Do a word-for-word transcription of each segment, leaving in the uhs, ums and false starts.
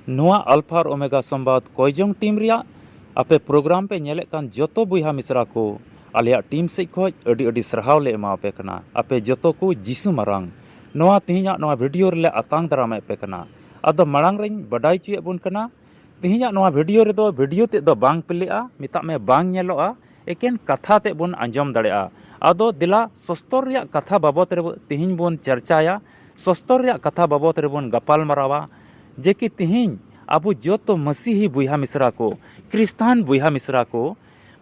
ᱱᱚᱣᱟ ᱟᱞᱯᱷᱟ ᱟᱨ ᱳᱢᱮᱜᱟ ᱥᱚᱢᱵᱟᱫ ᱠᱚᱭᱡᱚᱝ ᱴᱤᱢ ᱨᱮᱭᱟᱜ ᱟᱯᱮ ᱯᱨᱳᱜᱨᱟᱢ ᱯᱮ ᱧᱮᱞᱮᱫ ᱠᱟᱱ ᱡᱚᱛᱚ ᱵᱚᱭᱦᱟ ᱢᱤᱥᱨᱟ ᱠᱚ, ᱟᱞᱮᱭᱟᱜ ᱴᱤᱢ ᱥᱮᱫ ᱠᱷᱚᱱ ᱟᱹᱰᱤ ᱟᱹᱰᱤ ᱥᱟᱨᱦᱟᱣ ᱞᱮ ᱮᱢᱟᱣᱟᱯᱮ ᱠᱟᱱᱟ᱾ ᱟᱯᱮ ᱡᱚᱛᱚ ᱠᱚ ᱡᱤᱥᱩ ᱢᱟᱨᱟᱝ ᱱᱚᱣᱟ ᱛᱮᱦᱮᱧᱟᱜ ᱱᱚᱣᱟ ᱵᱷᱤᱰᱤᱭᱳ ᱨᱮᱞᱮ ᱟᱛᱟᱝ ᱫᱟᱨᱟᱢᱮᱫ ᱯᱮ ᱠᱟᱱᱟ᱾ ᱟᱫᱚ ᱢᱟᱲᱟᱝ ᱨᱮᱧ ᱵᱟᱰᱟᱭ ᱦᱚᱪᱚᱭᱮᱫ ᱵᱚᱱ ᱠᱟᱱᱟ, ᱛᱮᱦᱮᱧᱟᱜ ᱱᱚᱣᱟ ᱵᱷᱤᱰᱤᱭᱳ ᱨᱮᱫᱚ ᱵᱷᱤᱰᱤᱭᱳ ᱛᱮᱫ ᱫᱚ ᱵᱟᱝ ᱯᱞᱮᱜᱼᱟ, ᱢᱮᱛᱟᱜ ᱢᱮ ᱵᱟᱝ ᱧᱮᱞᱚᱜᱼᱟ, ᱮᱠᱮᱱ ᱠᱟᱛᱷᱟ ᱛᱮᱫ ᱵᱚᱱ ᱟᱸᱡᱚᱢ ᱫᱟᱲᱮᱭᱟᱜᱼᱟ᱾ ᱟᱫᱚ ᱫᱮᱞᱟ ᱥᱚᱥᱛᱚᱨ ᱨᱮᱭᱟᱜ ᱠᱟᱛᱷᱟ ᱵᱟᱵᱚᱛ ᱨᱮ ᱛᱮᱦᱮᱧ ᱵᱚᱱ ᱪᱟᱨᱪᱟᱭᱟ, ᱥᱚᱥᱛᱚᱨ ᱨᱮᱭᱟᱜ ᱠᱟᱛᱷᱟ ᱵᱟᱵᱚᱛ ᱨᱮᱵᱚᱱ ᱜᱟᱯᱟᱞ ᱢᱟᱨᱟᱣᱟ, ᱡᱮ ᱠᱤ ᱛᱮᱦᱮᱧ ᱟᱵᱚ ᱡᱚᱛᱚ ᱢᱟᱹᱥᱤᱦᱤ ᱵᱚᱭᱦᱟ ᱢᱤᱥᱨᱟ ᱠᱚ, ᱠᱷᱨᱤᱥᱴᱟᱱ ᱵᱚᱭᱦᱟ ᱢᱤᱥᱨᱟ ᱠᱚ,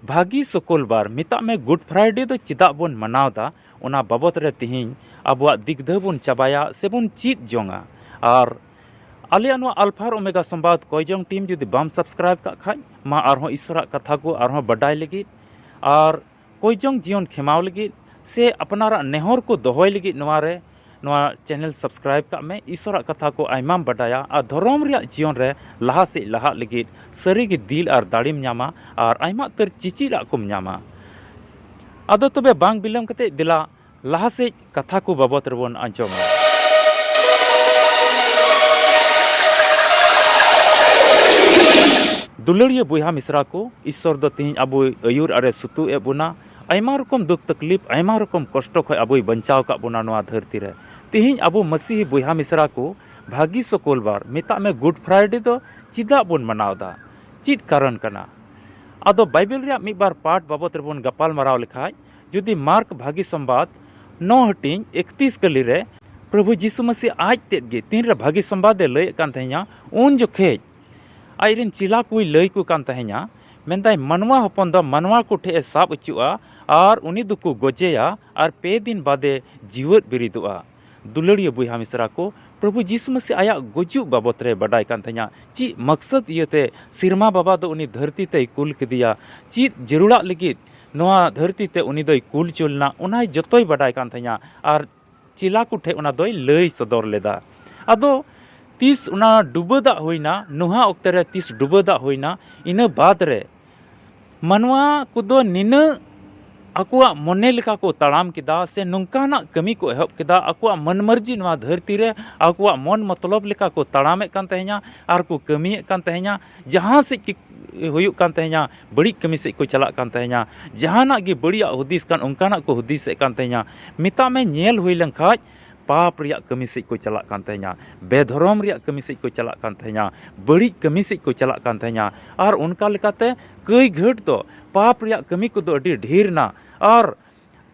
ᱵᱷᱟᱹᱜᱤ ᱥᱩᱠᱩᱞᱵᱟᱨ, ᱢᱮᱛᱟᱜ ᱢᱮ ᱜᱩᱰ ᱯᱷᱨᱟᱭᱰᱮ ᱫᱚ ᱪᱮᱫᱟᱜ ᱵᱚᱱ ᱢᱟᱱᱟᱣ ᱮᱫᱟ, ᱚᱱᱟ ᱵᱟᱵᱚᱛ ᱨᱮ ᱛᱮᱦᱮᱧ ᱟᱵᱚᱣᱟᱜ ᱫᱤᱜᱽᱫᱷᱟᱹ ᱵᱚᱱ ᱪᱟᱵᱟᱭᱟ ᱥᱮᱵᱚᱱ ᱪᱮᱫ ᱡᱚᱝᱟ᱾ ᱟᱨ ᱟᱞᱮᱭᱟᱜ ᱱᱚᱣᱟ ᱟᱞᱯᱷᱟ ᱟᱨ ᱳᱢᱮᱜᱟ ᱥᱚᱢᱵᱟᱫ ᱠᱚᱭᱡᱚᱝ ᱴᱤᱢ ᱡᱩᱫᱤ ᱵᱟᱢ ᱥᱟᱵᱥᱠᱨᱟᱭᱤᱵ ᱠᱟᱜ ᱠᱷᱟᱡ, ᱢᱟ ᱟᱨᱦᱚᱸ ᱤᱥᱚᱨᱟᱜ ᱠᱟᱛᱷᱟ ᱠᱚ ᱟᱨᱦᱚᱸ ᱵᱟᱰᱟᱭ ᱞᱟᱹᱜᱤᱫ ᱟᱨ ᱠᱚᱭᱡᱚᱝ ᱡᱤᱭᱚᱱ ᱠᱷᱮᱢᱟᱣ ᱞᱟᱹᱜᱤᱫ ᱥᱮ ᱟᱯᱱᱟᱨᱟᱜ ᱱᱮᱦᱚᱨ ᱠᱚ ᱫᱚᱦᱚᱭ ᱞᱟᱹᱜᱤᱫ ᱱᱚᱣᱟ ᱨᱮ, ᱱᱚᱣᱟ ᱪᱮᱱᱮᱞ ᱥᱟᱵᱥᱠᱨᱟᱭᱤᱵ ᱠᱟᱜ ᱢᱮ᱾ ᱤᱥᱚᱨᱟᱜ ᱠᱟᱛᱷᱟ ᱠᱚ ᱟᱭᱢᱟᱢ ᱵᱟᱰᱟᱭᱟ ᱟᱨ ᱫᱷᱚᱨᱚᱢ ᱨᱮᱭᱟᱜ ᱡᱤᱭᱚᱱ ᱨᱮ ᱞᱟᱦᱟ ᱥᱮᱫ ᱞᱟᱦᱟᱜ ᱞᱟᱹᱜᱤᱫ ᱥᱟᱹᱨᱤ ᱜᱮ ᱫᱤᱞ ᱟᱨ ᱫᱟᱲᱮᱢ ᱧᱟᱢᱟ ᱟᱨ ᱟᱭᱢᱟ ᱩᱛᱟᱹᱨ ᱪᱤᱪᱤᱫ ᱟᱜ ᱠᱚᱢ ᱧᱟᱢᱟ᱾ ᱟᱫᱚ ᱛᱚᱵᱮ ᱵᱟᱝ ᱵᱤᱞᱚᱢ ᱠᱟᱛᱮ ᱫᱮᱞᱟ ᱞᱟᱦᱟ ᱥᱮᱫ ᱠᱟᱛᱷᱟ ᱠᱚ ᱵᱟᱵᱚᱛ ᱨᱮᱵᱚᱱ ᱟᱸᱡᱚᱢᱟ᱾ ᱫᱩᱞᱟᱹᱲᱤᱭᱟᱹ ᱵᱚᱭᱦᱟ ᱢᱤᱥᱨᱟ ᱠᱚ, ᱤᱥᱥᱚᱨ ᱫᱚ ᱛᱮᱦᱮᱧ ᱟᱵᱚᱭ ᱟᱹᱭᱩᱨ ᱟᱨᱮ ᱥᱩᱛᱩᱜ ᱮᱫ ᱵᱚᱱᱟ᱾ ᱟᱭᱢᱟ ᱨᱚᱠᱚᱢ ᱫᱩᱠ ᱛᱟᱠᱞᱤᱯ, ᱟᱭᱢᱟ ᱨᱚᱠᱚᱢ ᱠᱚᱥᱴᱚ ᱠᱷᱚᱱ ᱟᱵᱚᱭ ᱵᱟᱧᱪᱟᱣ ᱟᱠᱟᱫ ᱵᱚᱱᱟ ᱱᱚᱣᱟ ᱫᱷᱟᱹᱨᱛᱤ ᱨᱮ᱾ ᱛᱮᱦᱮᱧ ᱟᱵᱚ ᱢᱟᱹᱥᱤᱦᱤ ᱵᱚᱭᱦᱟ ᱢᱤᱥᱨᱟ ᱠᱚ ᱵᱷᱟᱹᱜᱤ ᱥᱚᱠᱚᱞᱵᱟᱨ, ᱢᱮᱛᱟᱜ ᱢᱮ ᱜᱩᱰ ᱯᱷᱨᱟᱭᱰᱮ ᱫᱚ ᱪᱮᱫᱟᱜ ᱵᱚᱱ ᱢᱟᱱᱟᱣ ᱮᱫᱟ? ᱪᱮᱫ ᱠᱟᱨᱚᱱ ᱠᱟᱱᱟ? ᱟᱫᱚ ᱵᱟᱭᱵᱮᱞ ᱨᱮᱭᱟᱜ ᱢᱤᱫ ᱵᱟᱨ ᱯᱟᱴ ᱵᱟᱵᱚᱛ ᱨᱮᱵᱚᱱ ᱜᱟᱯᱟᱞ ᱢᱟᱨᱟᱣ ᱞᱮᱠᱷᱟᱡ, ᱡᱩᱫᱤ ᱢᱟᱨᱠ ᱵᱷᱟᱹᱜᱤ ᱥᱚᱢᱵᱟᱫ ᱱᱚ ᱦᱟᱹᱴᱤᱧ ᱮᱠᱛᱤᱥ ᱠᱟᱹᱞᱤ ᱨᱮ ᱯᱨᱚᱵᱷᱩ ᱡᱤᱥᱩ ᱢᱟᱹᱥᱤ ᱟᱡ ᱛᱮᱫ ᱜᱮ ᱛᱤᱱᱨᱮ ᱵᱷᱟᱹᱜᱤ ᱥᱚᱢᱵᱟᱫ ᱮ ᱞᱟᱹᱭᱮᱫ ᱠᱟᱱ ᱛᱟᱦᱮᱸᱧᱟ, ᱩᱱ ᱡᱚᱠᱷᱮᱡ ᱟᱡ ᱨᱮᱱ ᱪᱮᱞᱟ ᱠᱚᱭ ᱞᱟᱹᱭ ᱠᱚ ᱠᱟᱱ ᱛᱟᱦᱮᱸᱧᱟ, ᱢᱮᱱᱫᱟᱭ, ᱢᱟᱱᱣᱟ ᱦᱚᱯᱚᱱ ᱫᱚ ᱢᱟᱱᱣᱟ ᱠᱚ ᱴᱷᱮᱡ ᱮ ᱥᱟᱵ ᱚᱪᱚᱜᱼᱟ ᱟᱨ ᱩᱱᱤ ᱫᱚᱠᱚ ᱜᱚᱡᱮᱭᱟ ᱟᱨ ᱯᱮ ᱫᱤᱱ ᱵᱟᱫᱮ ᱡᱤᱣᱮᱫ ᱵᱮᱨᱮᱫᱚᱜᱼᱟ᱾ ᱫᱩᱞᱟᱹᱲᱤᱭᱟᱹ ᱵᱚᱭᱦᱟ ᱢᱤᱥᱨᱟ ᱠᱚ, ᱯᱨᱚᱵᱷᱩ ᱡᱤᱥᱩ ᱢᱟᱹᱥᱤ ᱟᱭᱟᱜ ᱜᱩᱡᱩᱜ ᱵᱟᱵᱚᱛ ᱨᱮ ᱵᱟᱰᱟᱭ ᱠᱟᱱ ᱛᱟᱦᱮᱸᱧᱟ, ᱪᱮᱫ ᱢᱚᱠᱥᱚᱫ ᱤᱭᱟᱹᱛᱮ ᱥᱮᱨᱢᱟ ᱵᱟᱵᱟ ᱫᱚ ᱩᱱᱤ ᱫᱷᱟᱹᱨᱛᱤ ᱛᱮᱭ ᱠᱩᱞ ᱠᱮᱫᱮᱭᱟ, ᱪᱮᱫ ᱡᱟᱹᱨᱩᱲᱟᱜ ᱞᱟᱹᱜᱤᱫ ᱱᱚᱣᱟ ᱫᱷᱟᱹᱨᱛᱤ ᱛᱮ ᱩᱱᱤ ᱫᱚᱭ ᱠᱩᱞ ᱪᱚ ᱞᱮᱱᱟ, ᱚᱱᱟᱭ ᱡᱚᱛᱚᱭ ᱵᱟᱰᱟᱭ ᱠᱟᱱ ᱛᱟᱦᱮᱸᱧᱟ᱾ ᱟᱨ ᱪᱮᱞᱟ ᱠᱚ ᱴᱷᱮᱡ ᱚᱱᱟ ᱫᱚᱭ ᱞᱟᱹᱭ ᱥᱚᱫᱚᱨ ᱞᱮᱫᱟ᱾ ᱟᱫᱚ ᱛᱤᱥ ᱚᱱᱟ ᱰᱩᱵᱟᱹ ᱫᱟᱜ ᱦᱩᱭᱱᱟ, ᱱᱚᱦᱟ ᱚᱠᱛᱮ ᱨᱮ ᱛᱤᱥ ᱰᱩᱵᱟᱹ ᱫᱟᱜ ᱦᱩᱭᱱᱟ, ᱤᱱᱟᱹ ᱵᱟᱫ ᱨᱮ ᱢᱟᱱᱣᱟ ᱠᱚᱫᱚ ᱱᱤᱱᱟᱹᱜ ᱟᱠᱚᱣᱟᱜ ᱢᱚᱱᱮ ᱞᱮᱠᱟ ᱠᱚ ᱛᱟᱲᱟᱢ ᱠᱮᱫᱟ, ᱥᱮ ᱱᱚᱝᱠᱟᱱᱟᱜ ᱠᱟᱹᱢᱤ ᱠᱚ ᱮᱦᱚᱵ ᱠᱮᱫᱟ, ᱟᱠᱚᱣᱟᱜ ᱢᱚᱱ ᱢᱟᱹᱨᱡᱤ ᱱᱚᱣᱟ ᱫᱷᱟᱹᱨᱛᱤ ᱨᱮ ᱟᱠᱚᱣᱟᱜ ᱢᱚᱱ ᱢᱚᱛᱞᱚᱵ ᱞᱮᱠᱟ ᱠᱚ ᱛᱟᱲᱟᱢᱮᱫ ᱠᱟᱱ ᱛᱟᱦᱮᱸᱱᱟ ᱟᱨ ᱠᱚ ᱠᱟᱹᱢᱤᱭᱮᱫ ᱠᱟᱱ ᱛᱟᱦᱮᱸᱱᱟ, ᱡᱟᱦᱟᱸ ᱥᱮᱫ ᱜᱮ ᱦᱩᱭᱩᱜ ᱠᱟᱱ ᱛᱟᱦᱮᱸᱱᱟ, ᱵᱟᱹᱲᱤᱡ ᱠᱟᱹᱢᱤ ᱥᱮᱫ ᱠᱚ ᱪᱟᱞᱟᱜ ᱠᱟᱱ ᱛᱟᱦᱮᱸᱱᱟ, ᱡᱟᱦᱟᱱᱟᱜ ᱜᱮ ᱵᱟᱹᱲᱤᱡᱟᱜ ᱦᱩᱫᱤᱥ ᱠᱟᱱ, ᱚᱱᱠᱟᱱᱟᱜ ᱠᱚ ᱦᱩᱫᱤᱥᱮᱫ ᱠᱟᱱ ᱛᱟᱦᱮᱸᱱᱟ᱾ ᱢᱮᱛᱟᱜ ᱢᱮ, ᱧᱮᱞ ᱦᱩᱭ ᱞᱮᱱᱠᱷᱟᱡ, ᱯᱟᱯ ᱨᱮᱭᱟᱜ ᱠᱟᱹᱢᱤ ᱥᱮᱫ ᱠᱚ ᱪᱟᱞᱟᱜ ᱠᱟᱱ ᱛᱟᱦᱮᱸᱱᱟ, ᱵᱮᱫᱷᱚᱨᱚᱢ ᱨᱮᱭᱟᱜ ᱠᱟᱹᱢᱤ ᱥᱮᱫ ᱠᱚ ᱪᱟᱞᱟᱜ ᱠᱟᱱ ᱛᱟᱦᱮᱸᱱᱟ, ᱵᱟᱹᱲᱤᱡ ᱠᱟᱹᱢᱤ ᱥᱮᱫ ᱠᱚ ᱪᱟᱞᱟᱜ ᱠᱟᱱ ᱛᱟᱦᱮᱸᱱᱟ᱾ ᱟᱨ ᱚᱱᱠᱟ ᱞᱮᱠᱟᱛᱮ ᱠᱟᱹᱭ ᱜᱷᱟᱹᱴ ᱫᱚ ᱯᱟᱯ ᱨᱮᱭᱟᱜ ᱠᱟᱹᱢᱤ ᱠᱚᱫᱚ ᱟᱹᱰᱤ ᱰᱷᱮᱨ ᱮᱱᱟ᱾ ᱟᱨ